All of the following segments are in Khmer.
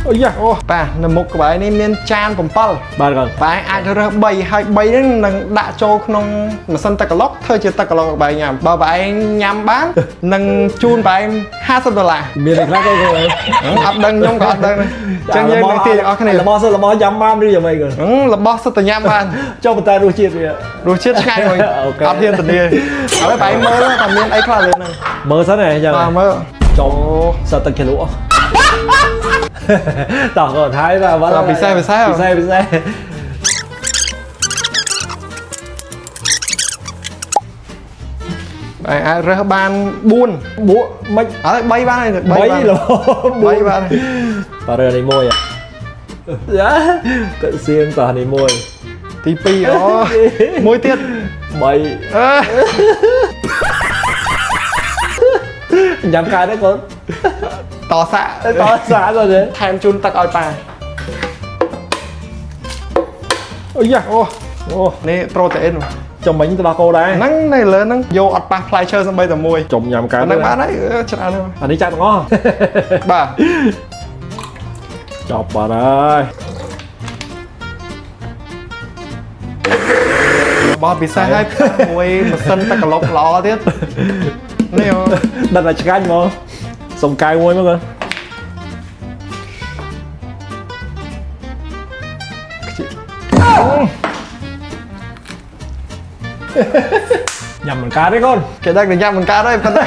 អូយ៉ា អូបាទនៅមុខក្បែរនេះមានចាន7 បាទកូន បែរអាចរើស3ហើយ3ហ្នឹងនឹងដាក់ចូលក្នុងម៉ាស៊ីនទឹកក្លុកធ្វើជាទឹកក្លុកឲ្យបែរញ៉ាំបើបែរញ៉ាំបាននឹងជូនបែរ50ដុល្លារ មានអីខ្លះកូនកូន អត់ដឹងខ្ញុំក៏អត់ដឹងដែរអញ្ចឹងយើងនឹងទាញទាំងអស់គ្នា របស់សិរបស់ញ៉ាំបានឬយ៉ាងម៉េចកូន របស់សិតតែញ៉ាំបាន ចុះប៉ុន្តែរសជាតិវា រសជាតិឆ្ងាញ់មួយ okay អត់ហ៊ានធានាហើយបែរមើលថាមានអីខ្លះលើហ្នឹង មើលសិនហ៎ចឹង បាទមើល ចំសត្វទឹកជ្រលក់តោះកូនហើយបាទ ពិសេសពិសេស ពិសេសពិសេស បែរអាចរើសបាន4 បួមិន អត់3បានហើយ3 3 បាន លោ 3បាន បាទរើនេះមួយយ៉ាទៅសៀងតោះនេះមួយ ទី2អូមួយទៀត 3 អឺ ញ៉ាំកើតទេកូន តសាក់ តសាកូនទេ ថែមជូនទឹកឲ្យប៉ាអូយ៉ាអូ អូ នេះប្រូតេអ៊ីន ចំមិញទៅដល់គោដែរ ហ្នឹងនៅលើហ្នឹងយកអត់ប៉ះផ្លែឈើសំបីតែមួយ ចំញ៉ាំកើត ហ្នឹងបានហើយអឺច្រើនហើយ អានេះចាក់ទាំងអស់ បាទ ចប់បាត់ហើយ បោះពិសេសហើយមួយម៉ាស៊ីនទឹកក្លុកល្អទៀតនេះអូ ដឹងតែឆ្ងាញ់ហ្មងសុំកៅមួយមកកូន ខ្ជិល ញ៉ាំមិនកើតទេកូន គេដឹងតែញ៉ាំមិនកើតហើយប៉ុន្តែ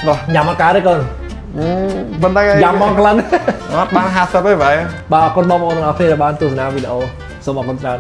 បោះ ញ៉ាំមិនកើតទេកូន ប៉ុន្តែ ញ៉ាំមកក្លិន អត់បាន50ទេបែ បាទអរគុណបងប្អូនទាំងអស់គ្នាដែលបានទស្សនាវីដេអូសូមអរគុណច្រើន